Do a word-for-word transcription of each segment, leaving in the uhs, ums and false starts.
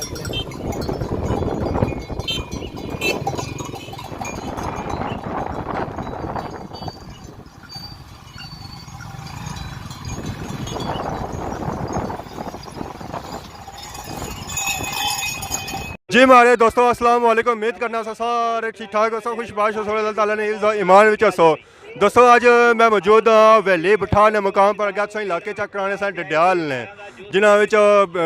جی ماڑے دوستو، السلام علیکم۔ امید کرنا سا سارے ٹھیک ٹھاک ہوسو، خوش باش ہوسو، اللہ تعالیٰ نے حفظ و ایمان وچ ہوسو۔ دوستو، اج میں موجود ہاں ویلی بٹھار نے مقام پر۔ اگے تساں علاقے چیک کرانے سن ڈڈیال نے، جنہاں وچ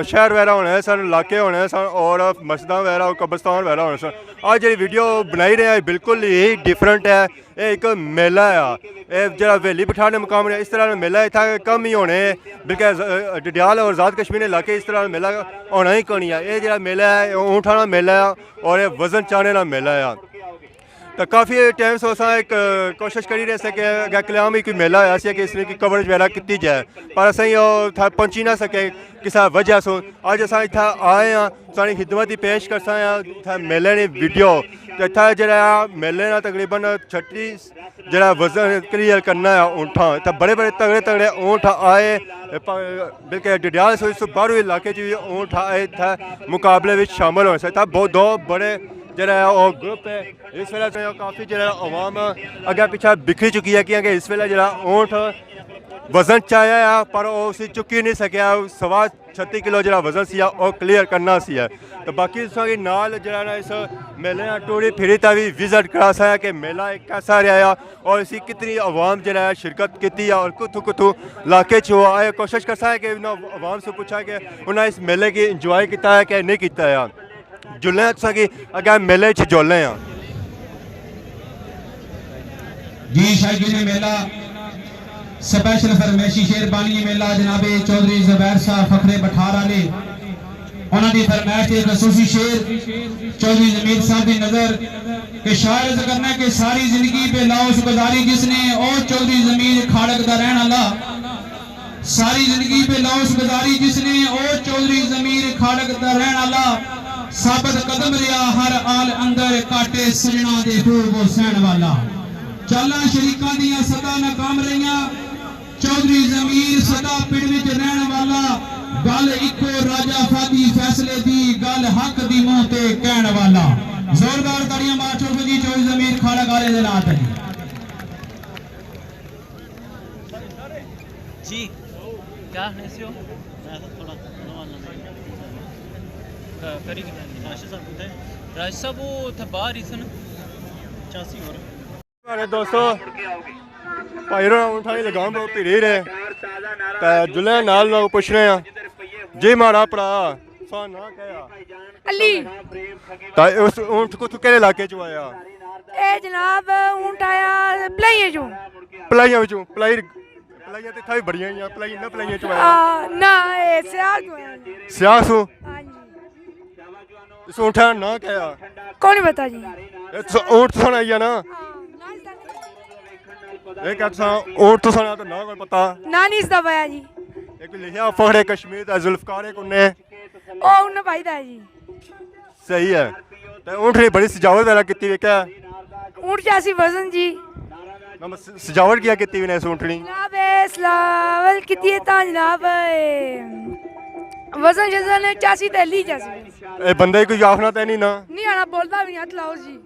شہر وغیرہ ہونے سن، علاقے ہونے سن، اور مسجداں وغیرہ اور قبرستان وغیرہ ہونے سن۔ اج جیڑی ویڈیو بنائی رہے ہیں، بالکل ہی ڈفرنٹ ہے۔ اے ایک میلہ آ، اے جیڑا ویلی بٹھار نے مقام ہے، اس طرح نا میلہ اتھا کم ہی ہونے، بلکہ ز-، ڈڈیال اور آزاد کشمیر نے علاقے اس طرح نا میلہ ہونا ہی کونی ہے۔ اے جیڑا میلہ ہے، اے اونٹاں نا میلہ ہے اور اے وزن چانے نا میلہ ہے۔ تے کافی ٹائم سو اساں ایک کوشش کری رہے سے کہ اگے کلیام ہی کوئی میلہ ہویا سی کہ اس نے کوئی کوریج وغیرہ کیتی جائے، پر اساں او اتھا پہنچی نہ سکے کسے وجہ سو۔ اج اساں اتھا آئے ہاں، تساں نی خدمت ہی پیش کرساں آں اتھا میلے نی ویڈیو۔ تے اتھا جیڑا میلے نا تقریباً چھٹی جیڑا وزن کلیئر کرنا ہے اونٹاں، اتھا بڑے بڑے تگڑے تگڑے اونٹ آئے، پ-، بلکہ ڈڈیال سو اس باہروں علاقے چ وی اونٹ آئے اتھا مقابلے وچ شامل ہونے سے۔ اتھا بہت دو بڑے جیڑا ہے او گروپ ہے۔ اس ویلے تے کافی جیڑا عوام اگے پیچھے بکھری چکی ہے، کیونکہ اس ویلے جیڑا اونٹ وزن چایا ہے پر او اسی چکی نہیں سکیا۔ سوا چھتی کلو جیڑا وزن سی او کلیئر کرنا سی ہے۔ تو باقی تساں کی نال جیڑا نا اس میلے نا ٹوری پھری تا وی وزٹ کراساں کہ میلہ ایک کیسا رہیا ہے اور اسی کتنی عوام جیڑا ہے شرکت کیتی ہے اور کتھوں کتھوں علاقے چ آئے۔ کوشش کرساں کہ انہاں عوام سے پوچھا کہ انہاں اس میلے کی انجوائے کیتا ہے کہ نہیں کیتا ہے۔ جلنے آں تساں کی اگے میلے چ جلنے آں۔ جی شائقین میلہ، سپیشل فرمائشی شعر بانی میلہ جناب چوہدری زبیر صاحب فخر بٹھار آلے، انہاں دی فرمائش تے ایک خصوصی شعر چوہدری ضمیر صاحب دی نظر کہ شاعر عرض کرنا کہ ساری زندگی بے لوث گزاری جس نے، او چوہدری ضمیر کھاڑک دا رہن آلا۔ ساری زندگی بے لوث گزاری جس نے، او چوہدری ضمیر کھاڑک دا رہن آلا۔ ثابت قدم رہیا ہر حال اندر، کاٹے سجنا دے خوب و سہن والا۔ چالاں شریکاں دیاں سدا ناکام رہیاں، چوہدری ضمیر سدا پڑ وچ رہن والا۔ گل اکو راجہ فادی فیصلے دی، گل حق دی منہ تے کہن والا۔ زوردار تاڑیاں مار چھوڑو جی چوہدری ضمیر کھاڑک آلے دے ناں تے۔ جی، کیا آخنے سی ہو؟ میں تو تھوڑا کری راشد صاحب کتھے؟ راشد صاحب وہ اتھے باہر ہی سن۔ چاسی ہور۔ ماڑے دوستو، بھائی ہوراں اونٹاں نی لگام بہت بھیڑی رہے۔ تے جلے نال نال پوچھنے آں۔ جی ماڑا بھرا، تساں ناں کیا آ؟ علی۔ تے اس اونٹ کتھوں کہڑے علاقے چوں آیا؟ اے جناب اونٹ آیا پلائیاں چوں۔ پلائیاں وچوں؟ پلائی، پلائیاں تے اتھا وی بڑیاں ہیاں، پلائیاں نہ، پلائیاں چوں آیا؟ آ، نہ، اے سیاہ تو ہے۔ سیاہ سوں؟ ہاں جی۔ اس اونٹا نا ناں کیا آ؟ کون پتا جی؟ اے تس-، اونٹ تساں آئی آ نا؟ ہاں، ناں اس دا نہیں۔ اے کیا تساں اونٹ تساں نا تے ناں کوئی پتا؟ ناں نہیں اس دا پایا جی۔ اے کوئی لکھیا فخر کشمیر دا ذوالفقار ہے کنے؟ او انہاں بھائی دا ہے جی۔ صحیح ہے۔ تے اونٹنی بڑی سجاوٹ وغیرہ کیتی ہوئی کیا؟ اونٹ چاسی وزن جی۔ نہ، بس سجاوٹ کیا کیتی ہوئی نے اس اونٹنی؟ جناب، اے سلاول کیتی ہے تاں جناب، اے وزن شزن چاسی تے لی چاسی۔ اے بندے کوئی آخنا تے نہیں نا؟ نہیں آنا، بولدا بھی نہیں، ہتھ لاؤ جی۔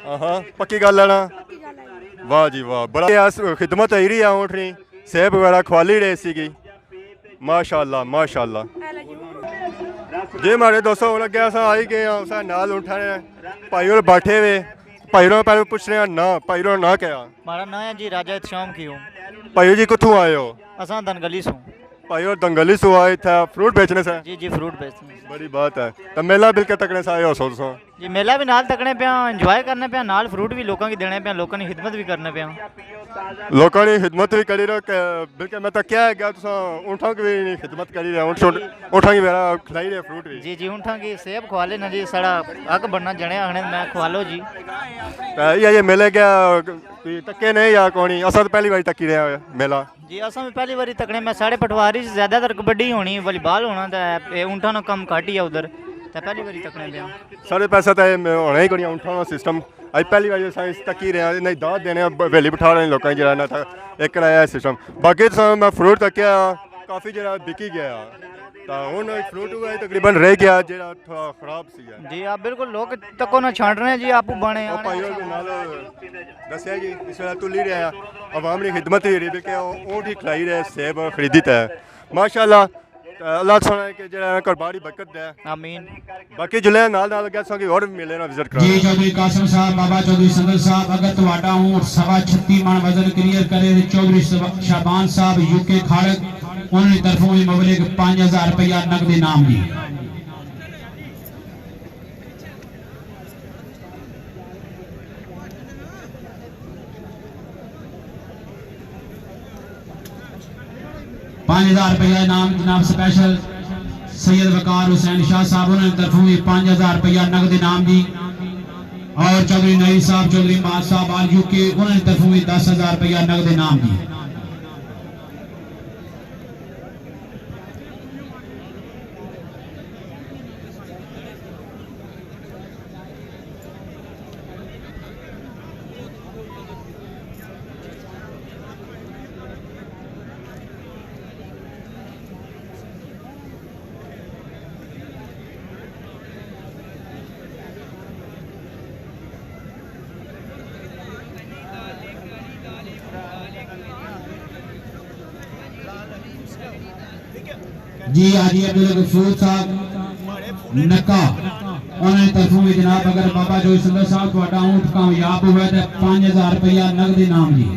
ہاں ہاں، پکی گل ہے نا؟ پکی گل ہے جی۔ واہ جی واہ، بڑا خدمت ہوئی رہی ہے اونٹنی، سیب وغیرہ کھوالی رہے سی کی۔ ماشاءاللہ، ماشاءاللہ۔ جی ماڑے دوستو، ہن اگے اساں آئی گئے آں، اساں نال اونٹاں نے بھائی ہور بیٹھے ہوئے۔ بھائی ہور پہلے پوچھنے آں ناں، بھائی ہور ناں کیا؟ ہمارا ناں ہے جی راجہ احتشام کیو۔ بھائی جی کتھوں آئے ہو؟ اساں دنگلی سوں۔ بھائی ہور دنگلی سوں آئے، اتھا فروٹ بیچنے سے؟ جی جی، فروٹ بیچنے سے۔ بڑی بات ہے۔ تے میلہ بلکہ تکنے سے آئے ہو سو تساں؟ جی، میلہ بھی نال تکنے پیاں، انجوائے کرنے پیاں، نال فروٹ بھی لوکاں کی دینے پیاں، لوکاں کی خدمت بھی کرنے پیاں۔ لوکاں کی خدمت بھی کری رہے ہو کہ، بلکہ میں تکیا ہے کہ تساں اونٹاں کی بھی خدمت کری رہے ہو، اونٹ شونٹ، اونٹاں کی وغیرہ کھلائی رہے ہو فروٹ بھی۔ جی جی، اونٹاں کی سیب کھوا لینا جی، ساڑا حق بننا جنے آخنے میں کھوا لو جی۔ تے یہ، یہ میلے کیا کوئی تکے نے یا کونی؟ اساں تو پہلی باری تکی رہے ہیں میلہ۔ جی، اساں بھی پہلی واری تکنے، میں ساڑے پٹواری چ زیادہ تر کبڈی ہونی، والی بال ہونا، تے اے اونٹاں نا کم گھٹ ہی ہے ادھر، تے پہلی واری تکنے پیا۔ ساڑے پاسے تے ہونا ہی کوئی اونٹاں نا سسٹم، اج پہلی واری اساں اس تکی رہے ہیں، انہاں کی داد دینے آں، ویلی بٹھار آلے لوکاں کی جیڑا نا تھا، ایک کرایا ہے سسٹم۔ باقی تساں میں فروٹ تکیا، کافی جیڑا بکی گیا۔ تو ہن ایک فروٹ ہوا ہے، تقریباً رہ گیا، جڑا تھوڑا خراب سی ہے۔ جی، آپ بالکل لوگ تکو نہ چھانٹ رہے ہیں جی، آپ بانے اور آ رہے بھائیوں ہیں۔ کے نال دسیا جی، اس ویلے تلی رہا ہے، عوام نے خدمت ہی رہی کہ وہ اونٹ ہی کھلائی رہے، سیب خریدی تے۔ ماشاءاللہ، اللہ سونا ہے کہ جڑا کاروبار ہی برکت دے۔ آمین۔ باقی جلے نال نال اگے ساں کی اور میلے نا وزٹ کرا۔ جی چودھری قاسم صاحب، بابا چودھری سندر صاحب، اگر تہاڈا اونٹ سوا چھتی من وزن کلیئر کرے تے چودھری شب-، شعبان صاحب، یو کے کھڑک، انہاں دی طرفوں وی مبلغ پنج ہزار روپیہ نقد انعام دی۔ پنج ہزار روپیہ انعام جناب، سپیشل سید وقار حسین شاہ صاحب، انہاں دی طرفوں وی پنج ہزار روپیہ نقد انعام دی، اور چودھری نعیم صاحب، چودھری ماز صاحب، آل یو کے، انہاں دی طرفوں وی دس ہزار روپیہ نقد انعام دی۔ جی حاجی عبدالغفور صاحب نکا، انہاں دی طرفوں وی جناب، اگر بابا جوئی سندر صاحب تہاڈا اونٹ کامیاب ہوئے تے پنج ہزار روپیہ نقد انعام جی۔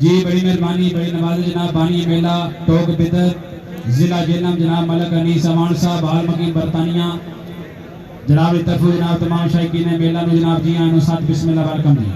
جی بڑی مہربانی، بڑی نوازی جناب، بانی میلہ ٹوک بدر، ضلع جہلم جناب ملک انیس اعوان صاحب، آل مقیم برطانیہ، جناب دی طرفوں جناب تمام شائقین میلہ نو جناب جی آئیں نو ساتھ بسم اللہ ویلکم جی۔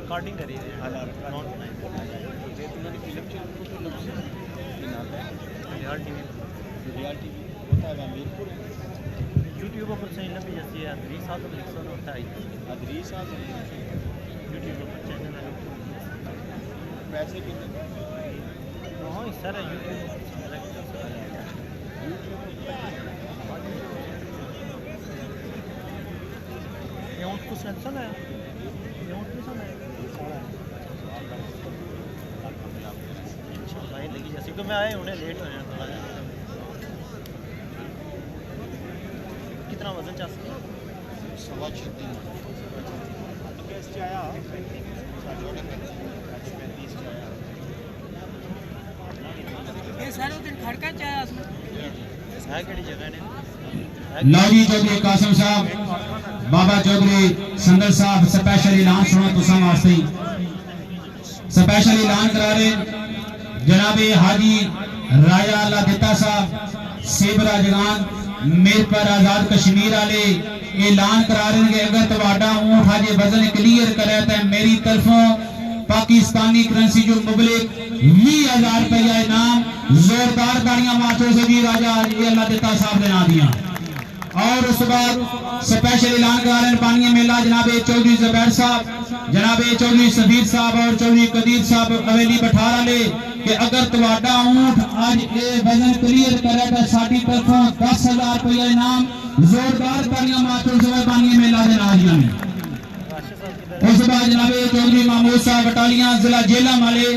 ریکارڈنگ کری رہے ہیں۔ یوٹیوب پر صحیح لبھی جاتی ہے، ادریس آزم لکھ سو ہوتا ہے۔ ادریس آزم۔ یوٹیوب پر چینل ہے۔ پیسے کتنے؟ ہاں، اس طرح یوٹیوب پر صحیح لبھی جاتی ہے۔ یہ اونٹ کو سنسن ہے؟ یہ اونٹ کو سنسن ہے؟ بھائی لگی جیسے کہ میں آئے ہونے لیٹ ہو جانا تھوڑا جہا۔ کتنا وزن چا سکتا؟ سوا چھتی۔ پینتیس چ آیا۔ پینتیس چ آیا۔ یہ سارے دن کھڑکا چ آیا اس میں۔ ہے کہڑی جگہ نے؟ لو جی چودھری قاسم صاحب، بابا چودھری سندر صاحب سپیشل اعلان سنو تساں واسطے۔ سپیشل اعلان کرا رہے جناب حاجی راجہ اللہ دتا صاحب، سیب راجگان، میر پر آزاد کشمیر والے اعلان کرا رہے کہ اگر تہاڈا اونٹ حاجی وزن کلیئر کرے تے میری طرفوں پاکستانی کرنسی جو مبلغ ویہہ ہزار روپیہ انعام، زوردار تاڑیاں مارو سے جی راجہ حاجی اللہ دتا صاحب دے ناں دیاں۔ اور اس بعد سپیشل اعلان کرا رہے ہیں بانیے میلہ جناب چودھری زبیر صاحب، جناب چودھری سفیر صاحب اور چودھری قدیر صاحب حویلی بٹھار والے کہ اگر تہاڈا اونٹ اج اے وزن کلیئر کرے تو ساڈی طرفوں دس ہزار روپیہ انعام۔ زوردار تالیاں مارو صاحب بانیے میلہ دے نال جناب۔ اس بعد جناب چودھری محمود صاحب بٹالیاں ضلع جہلم والے،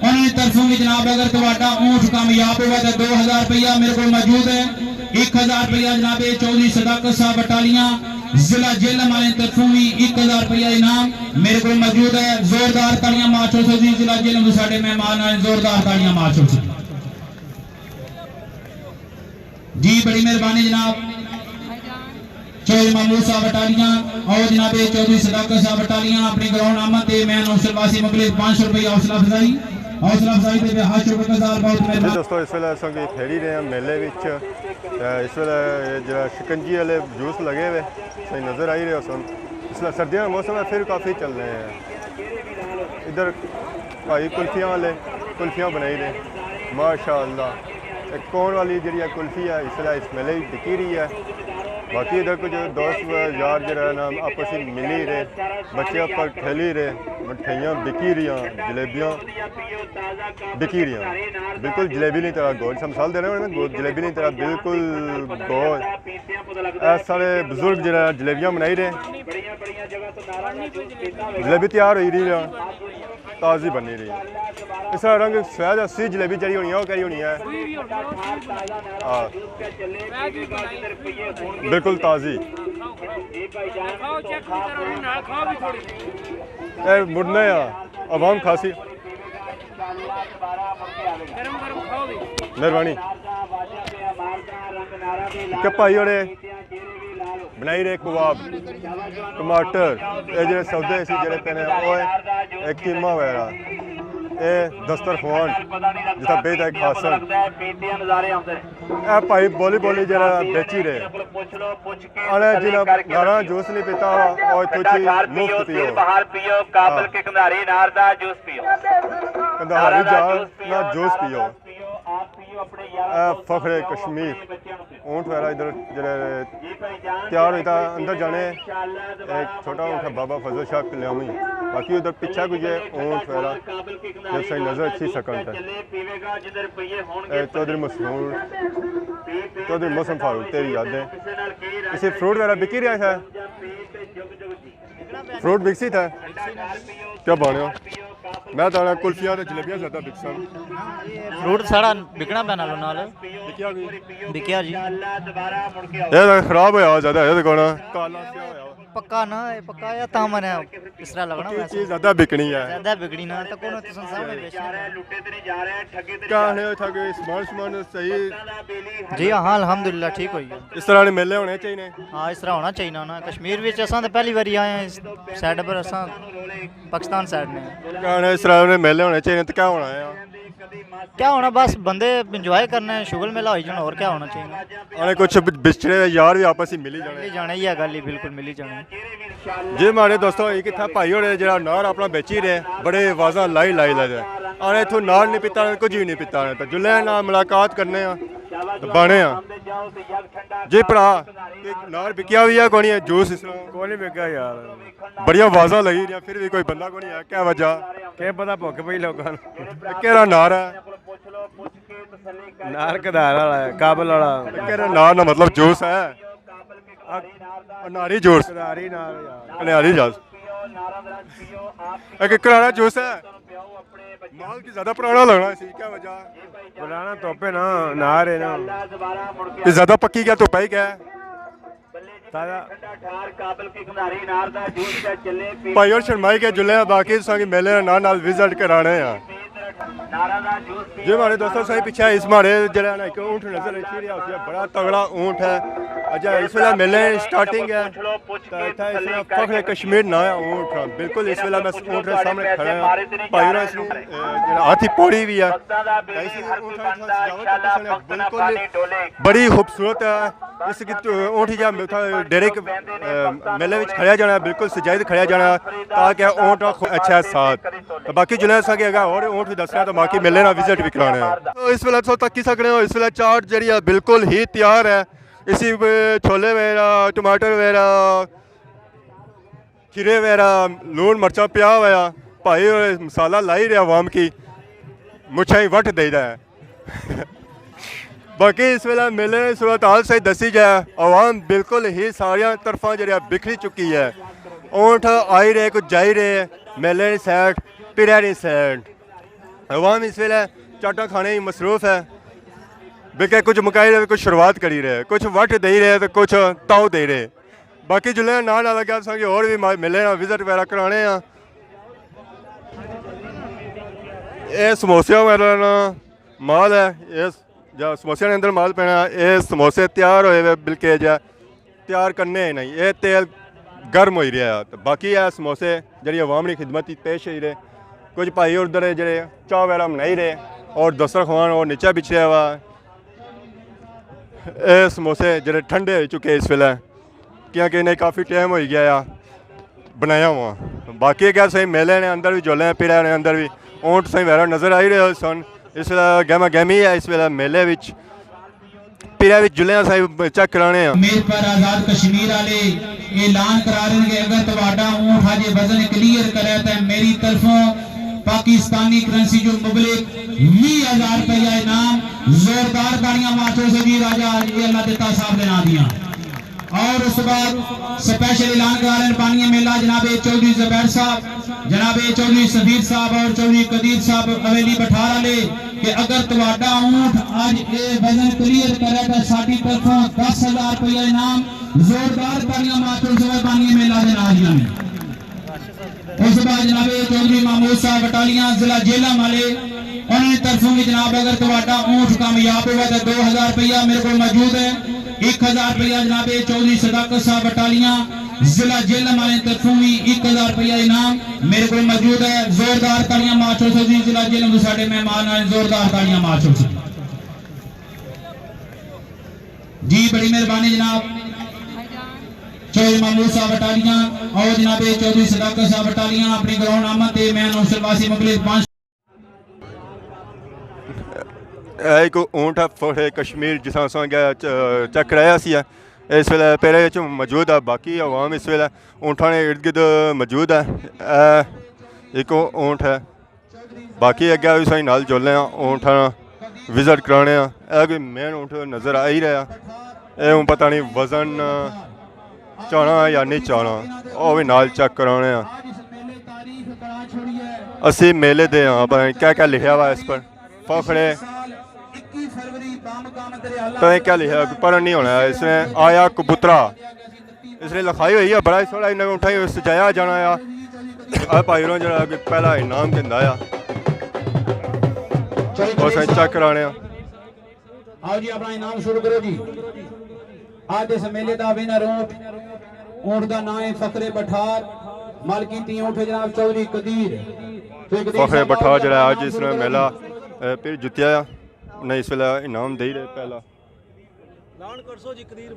انہاں دی طرفوں بھی جناب اگر تہاڈا اونٹ کامیاب ہوئے تو دو ہزار روپیہ میرے کو موجود ہے، ایک ہزار روپیہ جناب چودھری صداقت صاحب بٹالیاں ضلع جہلم والے دی طرفوں بھی ایک ہزار روپیہ انعام میرے کو موجود ہے۔ زوردار تالیاں مارو سو جی، ضلع جہلم دے ساڈے مہمان آئے، زوردار تالیاں مارو سو جی۔ جی بڑی مہربانی جناب۔ چودھری محمود صاحب بٹالیاں، او جناب چودھری صداقت صاحب بٹالیاں اپنی گراؤنڈ آمد تے میں نوشل واسی مبلغ پانچ سو روپیہ حوصلہ افزائی، حوصلہ افزائی دے بے حد شکر گزار بہت جی مہربانی۔ دوستو، اس ویلے اساں کی پھیری رہے ہیں میلے وچ۔ تے اس ویلے جڑا شکنجی والے جوس لگے ہوئے صحیح نظر آئی رہے سن۔ اس ویلے سردیاں کا موسم ہے، پھر کافی چل رہے ہیں۔ ادھر بھائی کلفیاں والے کلفیاں بنائی رہے، ماشاءاللہ۔ ایک کون والی جڑی ہے کلفی ہے، اس طرح اس میلے ہی بکی رہی ہے۔ باقی ادھر کچھ دوست یار جڑا ہے نا آپس میں ملی رہے، بچے پر کھیلی رہے، مٹھائیاں بکی رہیاں، جلیبیاں بکی رہیاں۔ بالکل جلیبی نہیں تیرا گول، مثال دے رہے ہو نا، گول، جلیبی نہیں تیرا بالکل گول۔ اے سارے بزرگ جڑا جلیبیاں بنائی رہے، جلیبی تیار ہوئی رہی ہے۔ تازی بنی رہی۔ اس طرح رنگ سوید اسی جلیبی جڑی ہونی ہے، وہ کہڑی ہونی ہے؟ ہاں۔ بالکل تازی۔ اے مڑنا ہے، عوام کھاسی۔ مہربانی۔ کہ بھائی ہونے بنائی رہے کباب، ٹماٹر، اے جڑے سودے سی جڑے پینے اوئے، اے قیمہ وغیرہ، اے دسترخوان جتھا بیٹھا ہے خاصن۔ اے بھائی بولی بولی جڑا بیچی رہے۔ اڑے جنہاں نارا جوس نہیں پیتا، او اتھوں چی مفت پیو۔ باہر پیو، کابل ہاں۔ کے کندھاری نار دا جوس پیو۔ کندھاری جاؤ نہ جوس پیو۔ اے فخر کشمیر۔ اونٹ وغیرہ ادھر جڑے تیار ہوئی تھا، اندر جانے۔ ایک چھوٹا اونٹ ہے بابا فضل شاہ کلیامی، باقی ادھر پیچھے کچھ ہے اونٹ وغیرہ جو صحیح نظر اچھی سکن تھے۔ اے چودھری مسرور، چودھری موسم فاروق تیری یاد ہے۔ اسے فروٹ وغیرہ بکی رہا ہے؟ فروٹ بکسی تھا؟ کیا بانیا؟ میں تو آنا کلفیاں تے جلیبیاں زیادہ بکسن۔ فروٹ ساڑا بکنا پیا نالوں نال۔ بکیا کوئی؟ بکیا جی۔ اے تاں خراب ہویا زیادہ، اے تاں کونا کالا سیاہ ہویا۔ پکا نا، اے پکا یا تاں منے اس طرح لگنا پکی ویسے۔ چیز زیادہ بکنی ہے۔ زیادہ بکنی نا، تاں کونا تساں سامنے پیش نہیں۔ کیا ہے اتھا کوئی سامان شمان صحیح؟ جی ہاں، الحمدللہ ٹھیک ہوئی ہے۔ اس طرح نے میلے ہونے چاہیے۔ ہاں، اس طرح ہونا چاہیے نا۔ کشمیر وچ اساں تے پہلی واری آئے ہیں اس سائیڈ پر، اساں پاکستان سائیڈ نے۔ کیا ہونا، اس طرح نے میلے ہونے چاہیے تو کیا ہونا ہے؟ کیا ہونا، بس بندے انجوائے کرنے، شغل میلہ ہوئی جانا، اور کیا ہونا چاہیے؟ اور کچھ بچھڑے یار بھی آپس ہی ملی جانے۔ ملی جانے، یہ گل ہی بالکل ملی جانے۔ جی ماڑے دوستو، ایک اتھا بھائی ہونے جڑا نار اپنا بیچی رہے، بڑے آوازاں لائی لائی لے رہے۔ آنے اتھوں نار نہیں پیتا، کچھ بھی نہیں پیتا، تو جلے نال ملاقات کرنے ہاں، تو بانے ہاں۔ جی بھرا، ایک نار بکیا ہوئی ہے کونی ہے جوس اس طرح؟ کوئی نہیں بکیا یار۔ بڑی آوازاں لگی رہیاں، پھر بھی کوئی بندہ کونی ہے، کیا وجہ؟ کیا پتہ بھوک پئی لوکاں نوں۔ کہڑا نار ہے؟ نار کدار والا ہے، کابل والا۔ کہڑا نار نا مطلب جوس ہے؟ اناری جوس۔ کنہاری نار یار۔ کنہاری جوس۔ اے کہ کراڑا جوس ہے؟ مال کی زیادہ پرانا لگنا سی، کیا وجہ؟ پرانا توپے نا، نار ہے نا۔ یہ زیادہ پکی گیا، توپا ہی گیا۔ تازہ۔ بھائی اور شرمائی کے جلے ہیں، باقی تساں کی میلے نال نال وزٹ کرانے ہیں۔ جی ماڑے دوستو، سائی پیچھے اس ماڑے جڑا نا ایک اونٹ نظر اچھی رہا ہوسی، بڑا تگڑا اونٹ ہے۔ اچھا، اس ویلے میلے سٹارٹنگ ہے۔ تے اتھا اس ویلے فخر کشمیر ناں ہے اونٹ نا۔ بالکل اس ویلے میں اس اونٹ دے سامنے کھڑا ہاں۔ بھائی ہوراں اس نوں، اے، جڑا ہاتھی پوڑی وی ہے۔ تے اس اونٹ دی سجاوٹ کیتی سنے، بالکل بڑی خوبصورت ہے۔ اس کی تو اونٹ جا اتھا ڈیرے کے، اے، میلے وچ کھڑیا جانا ہے، بالکل سجائی تے کھڑیا جانا ہے تاکہ اونٹ نا خو-، اچھا ساتھ۔ تے باقی جلے اساں کی اگے اور اونٹ وی دسنا تے باقی میلے نا وزٹ وی کرانا ہے۔ تو اس ویلے تساں تکی سکنے ہو، اس ویلے چاٹ جڑی ہے بالکل ہی تیار ہے۔ اسی چھولے وغیرہ، ٹماٹر وغیرہ، کھیرے وغیرہ، لون مرچاں پیا ہوا، بھائی مسالہ لائی رہے عوام کی، مچھاں ہی وٹ دے رہا ہے۔ باقی اس ویلے میلے نے صورتحال صحیح دسی جائے، عوام بالکل ہی ساریاں طرفاں جڑیا بکھری چکی ہے۔ اونٹ آئی رہے، کچھ جائی رہے، میلے نی سائیڈ، پیرے نی سائیڈ۔ عوام اس ویلے چاٹاں کھانے ہی مصروف ہے، بلکہ کچھ مکائی رہے، کچھ شروعات کری رہے، کچھ وٹ دے رہے تے کچھ تاؤ دے رہے۔ باقی جلے نال نال اگے اساں کی ہور وی ما-، میلے نا وزٹ وغیرہ کرانے آں۔ اے سموسے وغیرہ نا مال ہے، اے س-، جا سموسے نے اندر مال پینا، اے سموسے تیار ہوئے ہوئے بلکہ جا تیار کرنے ہی نہیں، اے تیل گرم ہوئی رہیا ہے۔ تے باقی اے سموسے جڑی عوام نی خدمت وچ پیش ہوئی رہے، کچھ بھائی ادھر جڑے چاہ وغیرہ بنائی رہے اور دسترخوان اور نیچے بچھیا ہوا ہے۔ اے سموسے جڑے ٹھنڈے ہوئی چکے اس ویلے، کیونکہ انہیں کافی ٹائم ہوئی گیا آ بنایا ہوا۔ باقی اگے سائیں میلے نے اندر بھی جولے ہیں، پیرے نے اندر بھی اونٹ سائیں وغیرہ نظر آئی رہے سن۔ اس ویلے گہما گہمی ہے، اس ویلے میلے وچ پیرے وچ جلے ہیں سائیں، چیک کرانے ہیں۔ میر پر آزاد کشمیر والے اعلان کرا رہے ہیں کہ اگر تہاڈا اونٹ اج وزن کلیئر کرے تے میری طرفوں پاکستانی کرنسی جو مبلغ ویہہ ہزار روپیہ انعام۔ زوردار تاڑیاں مارو سجی راجہ، اج اے اللہ دتا صاحب دے ناں دیاں۔ اور اس بعد سپیشل اعلان کرا رہے ہیں بانی میلہ جناب چودھری زبیر صاحب، جناب چودھری سفیر صاحب اور چودھری قدیر صاحب حویلی بٹھار والے کہ اگر تہاڈا اونٹ اج اے وزن کلیئر کرے تے ساڈی طرفوں دس ہزار روپیہ انعام۔ زوردار تاڑیاں مارو سجی بانی میلہ دے ناں دیاں۔ اس بعد جناب چودھری محمود صاحب بٹالیاں ضلع جہلم والے، انہاں دی طرفوں بھی جناب اگر تہاڈا اونٹ کامیاب ہوئے تے دو ہزار روپیہ میرے کول موجود ہے، ایک ہزار روپیہ جناب چودھری صداقت صاحب بٹالیاں ضلع جہلم والے دی طرفوں بھی ایک ہزار روپیہ انعام میرے کول موجود ہے۔ زوردار تاڑیاں مارو سجی ضلع جہلم دے ساڈے مہمان آئے، زوردار تاڑیاں مارو سجی۔ جی بڑی مہربانی جناب۔ چودھری محمود صاحب بٹالیاں، او جناب چودھری صداقت صاحب بٹالیاں اپنی گراؤنڈ آمد تے میں نوشل واسی مبلغ پانچ۔ اے ایک اونٹ ہے فخر کشمیر جساں اساں گیا چ-، چیک کرایا سی ہے۔ اس ویلے پیرے وچ موجود ہے، باقی عوام اس ویلے اونٹاں نے ارد گرد موجود ہے۔ اے ایک اونٹ ہے۔ باقی اگے وی سائیں نال جلنے آں، اونٹاں وزٹ کرانے آں۔ اے کوئی مین اونٹ نظر آئی رہا۔ اے ہن پتہ نہیں وزن چانا یا نہیں چانا، او وی نال چیک کرانے آں۔ اسی میلے دے ہاں، پتہ نہیں کیا کیا لکھیا ہوا اس پر۔ فخر ہے۔ پتہ نہیں کیا لکھیا، کوئی پڑھن نہیں ہونا ہے۔ اس نے آیا کبوترا۔ اس نے لکھائی ہوئی ہے، بڑا ہی سوہنا انہیں اٹھائی ہوئی سجایا جانا آ۔ اے بھائی ہوراں جڑا کہ پہلا انعام گھندا آ۔ بس اے چیک کرانے آ۔ آؤ جی، اپنا انعام شروع کرو جی۔ اج اس میلے دا ونر اونٹ، اونٹ دا ناں ہے فخر بٹھار، مالکی تی اونٹ ہے جناب چودھری قدیر۔ تو ایک دن فخر بٹھار جڑا اج اس نے میلہ، اے، پھر جتیا آ۔ انہیں اس ویلے انعام دے رہے پہلا۔ لان کرسو جی قدیر۔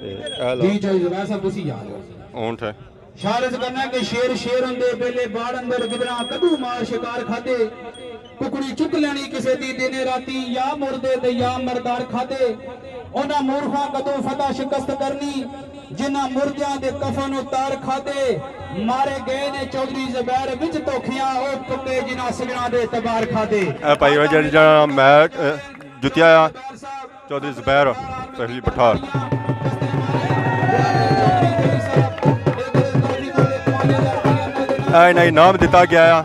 اے، اے لو۔ جی، جی، زبیر صاحب، تسی یاد ہو۔ اونٹ ہے۔ شارز کرنا کہ شیر شیر ہوندے، بیلے باڑ اندر گدڑاں کدوں مار شکار کھادے۔ ککڑی چک لینی کسے دی دن راتی، یا مردے تے یا مردار کھادے۔ انہاں مورخاں کدوں فتح شکست کرنی، جنہاں مردیاں دے کفن اتار کھادے۔ مارے گئے نے چودھری زبیر وچ دھوکھیاں، او پٹے جنہاں سجناں دے اعتبار کھادے۔ اے بھائی، او جڑا، جڑا میچ، اے، جتیا آ چودھری زبیر تحصیل بٹھار۔ اے انعام دتا گیا آ۔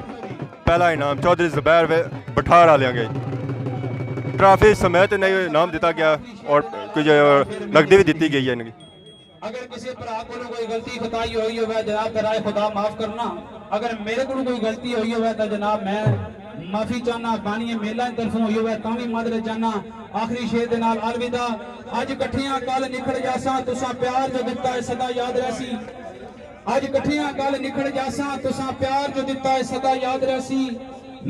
پہلا انعام چودھری زبیر وے-، بٹھار آلیاں گئی۔ ٹرافی سمیت انہیں انعام دتا گیا اور کچھ نقدی بھی دتی گئی ہے انہیں۔ اگر کسی بھرا کولوں کوئی غلطی خطائی ہوئی ہوئے جناب، برائے خدا معاف کرنا۔ اگر میرے کولوں کوئی غلطی ہوئی ہوئے تو جناب میں معافی چاہنا، بانی میلہ طرفوں ہوئی ہوئے تاں بھی معذرت چاہنا۔ آخری شعر دے نال الوداع۔ اج کٹھیاں کل نکھڑ جاساں، تساں پیار جو دتا ہے سدا یاد رہسی۔ اج کٹھیاں کل نکھڑ جاساں، تساں پیار جو دتا ہے سدا یاد رہسی۔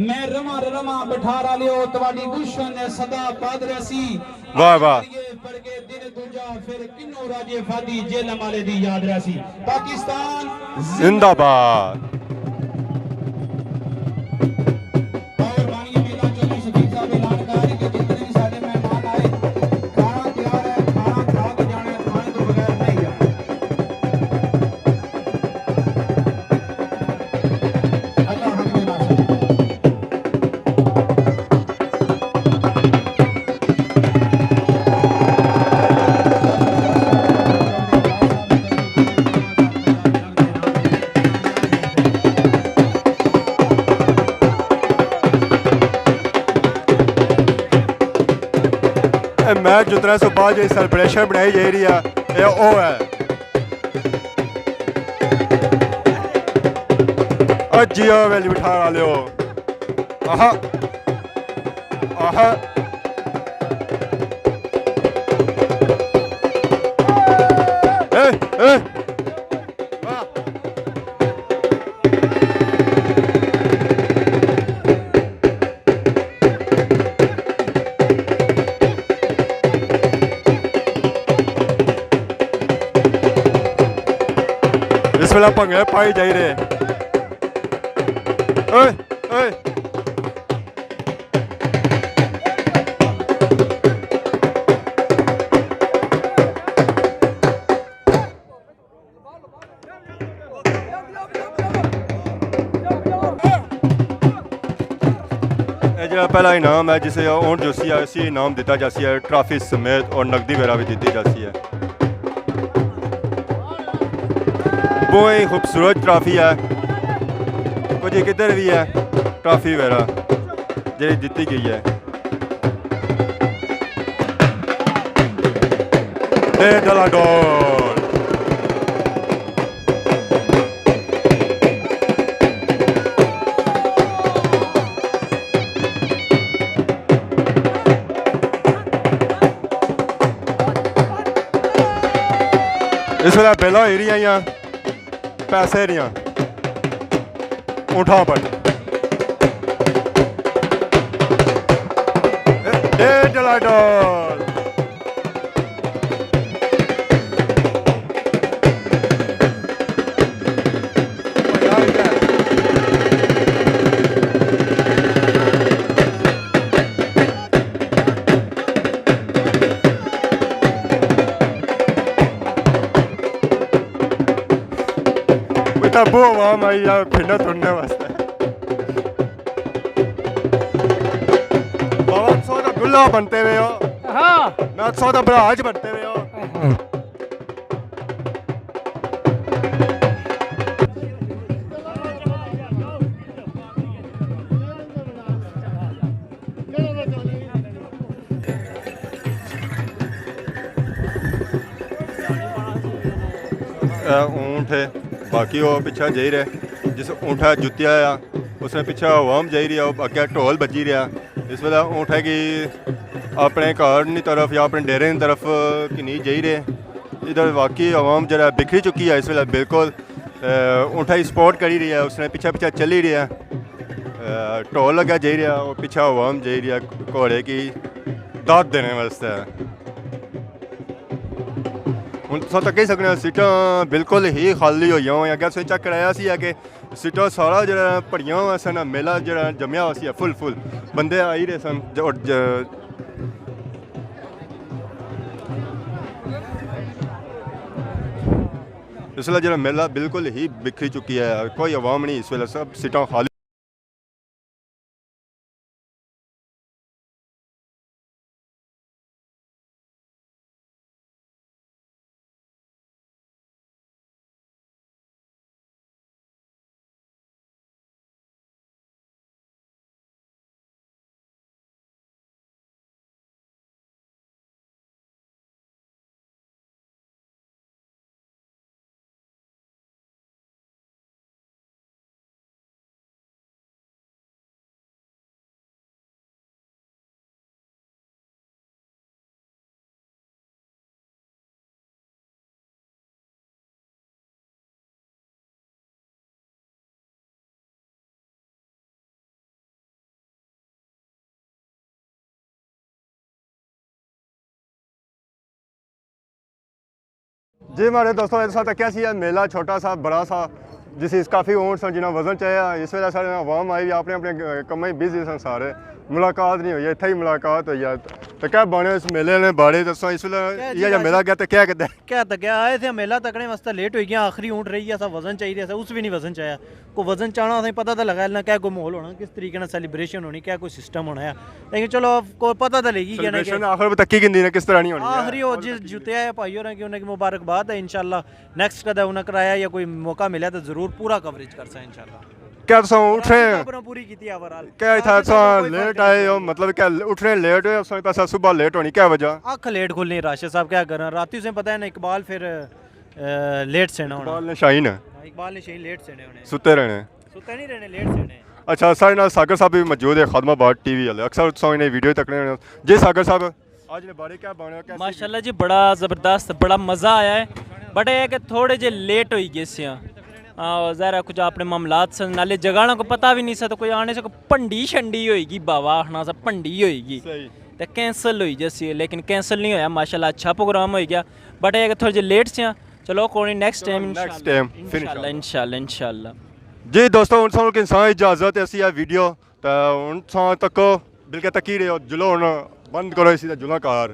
میں رواں رواں بٹھار آلیو، تہاڈی گلشن نے سدا آباد رہسی۔ واہ واہ۔ پڑھ کے دن دوجا پھر کنوں راجے فادی جہلم والے دی یاد رہسی۔ پاکستان زندہ باد۔ اور بانی میلہ چودھری شفیق صاحب اعلان کر رہے کہ جتنے بھی سارے مہمان آئے، کھانا تیار ہے، کھانا کھا کے اے میچ جتنے سو بعد جیڑی سیلیبریشن بنائی جائی رہی ہے، اے او ہے۔ او جیو ویلی بٹھان آلیو۔ آہا۔ آہا۔ اے، اے۔ واہ۔ اس ویلے بھنگڑے پائی جائی رہے۔ اوئے، اوئے۔ اے جیڑا پہلا انعام ہے، جسے اونٹ جوسی ہے، اسی انعام دتا جاسی ہے، ٹرافی سمیت اور نقدی وغیرہ بھی دتی جاسی ہے۔ بہت ہی خوبصورت ٹرافی ہے، کچھ کدھر بھی ہے ٹرافی وغیرہ جیڑی دتی گئی ہے۔ اے ڈلا ڈول۔ اس ویلے بیلاں ہوئی رہیاں، پیسے رہیاں۔ اونٹھاں پر۔ اے، اے ڈلا ڈول۔ اتنا بہت عوام آئی ہے پھرنے ترنے واسطے۔ بابا، تساں تے دلہا بنتے ہوئے ہو۔ ہاں۔ میں تساں تے براج بنتے ہوئے ہو۔ اے اونٹ ہے، باقی وہ پچھا جائی رہے۔ جس اونٹا جتیا آیا، اس نے پچھا عوام جائی رہی ہے، اگے ڈھول بجی رہا۔ اس ویلے اونٹا کی اپنے گھر نی طرف یا اپنے ڈیرے نی طرف کنی جائی رہے۔ ادھر واقعی عوام جڑا بکھری چکی ہے اس ویلے بالکل۔ اے، اونٹا ہی سپورٹ کری رہی ہے، اس نے پچھے پچھے چلی رہی ہے۔ اے، ڈھول لگا جائی رہا، وہ پچھے عوام جائی رہی ہے گھوڑے کی داد دینے واسطے۔ ہن تساں تکی سکنے ہو، سیٹاں بالکل ہی خالی ہوئی ہوئیاں۔ اگے تساں چیک کرایا سی کہ سیٹاں سارا جڑا بھریاں ہوئیاں سن، میلہ جڑا جمیا ہویا سی فل فل، بندے آئی رہے سن۔ ج-، اور ج-، اس ویلے جڑا میلہ بالکل ہی بکھری چکی ہے، کوئی عوام نہیں، اس ویلے سب سیٹاں خالی۔ جی ماڑے دوستو، اس وقت تکیا سی میلہ چھوٹا سا، بڑا سا، جس وچ کافی اونٹ سن جنہاں وزن چایا۔ اس ویلے سارے عوام آئی ہوئی اپنے اپنے کماں وچ بزی سن سارے، ملاقات نہیں ہوئی، اتھے ہی ملاقات ہوئی ہے۔ تو کیا بانے اس میلے نے بارے دسو، اس ویلے کیا جی یہ جا میلہ کیا تے کیا کدے؟ کیا تکیا آئے تھے میلہ تکنے واسطے لیٹ ہوئی گیا، آخری اونٹ رہی گیا سا، وزن چاہیے سا، اس بھی نہیں وزن چایا۔ کوئی وزن چانا اساں پتہ تے لگا لینا کیا کوئی ماحول ہونا، کس طریقے نال سیلیبریشن ہونی، کیا کوئی سسٹم ہونا ہے۔ لیکن چلو، کوئی پتہ تے لگی گیا نا کہ سیلیبریشن آخر تک کی گندی نے کس طرح نہیں ہونی آخری ہے۔ او جس جتے آئے بھائی ہوراں کی انہاں کی مبارکباد ہے، انشاءاللہ نیکسٹ کدے انہاں کرایا یا کوئی موقع ملیا تے ضرور پورا کوریج کرساں انشاءاللہ۔ کیا تساں اٹھے؟ پوری کیتی اوور آل۔ کیا اتھا تساں لیٹ آئے ہو؟ مطلب کیا اٹھنے لیٹ ہوئے؟ اساں پیسہ صبح لیٹ ہونی، کیا وجہ؟ اکھ لیٹ کھلنی، راشد صاحب، کیا کراں؟ راتی تساں پتہ ہے نا، اقبال پھر، اے، لیٹ سینا ہونا۔ اقبال نے شاہین ہے۔ ہاں، اقبال نے شاہین لیٹ سینے ہونے۔ ستے رہنے۔ ستے نہیں رہنے، لیٹ سینے۔ اچھا، سارے نال ساگر صاحب بھی موجود ہے، خادم آباد ٹی وی والے۔ اکثر تساں انہیں ویڈیو تکنے ہونے۔ جی ساگر صاحب، آج نے بارے کیا بنے؟ کیسے؟ ماشاءاللہ جی، بڑا زبردست، بڑا مزہ آیا ہے۔ بٹ اے ہے کہ تھوڑے جے لیٹ ہوئی گئے سیاں۔ ہاں، ظاہر ہے کچھ اپنے معاملات سن، نالے جگہ نا کوئی پتہ بھی نہیں سا، تو کوئی آنے سے کوئی پنڈی شنڈی ہوئی گئی، باوا آخنا سا پنڈی ہوئی گئی۔ صحیح۔ تے کینسل ہوئی جیسی، لیکن کینسل نہیں ہویا، ماشاءاللہ اچھا پروگرام ہوئی گیا۔ بٹ اے ہے کہ تھوڑے جے لیٹ سیاں۔ چلو کوئی نیکسٹ ٹائم، نیکسٹ ٹائم پھر انشاءاللہ، انشاءاللہ، انشاءاللہ۔ جی دوستو، ہن سانوں انسان اجازت ہے، اسی اے ویڈیو تے ہن تساں تکو، بلکہ تکی رہے ہو، جلو ہن بند کرو اسی دا جلو کار۔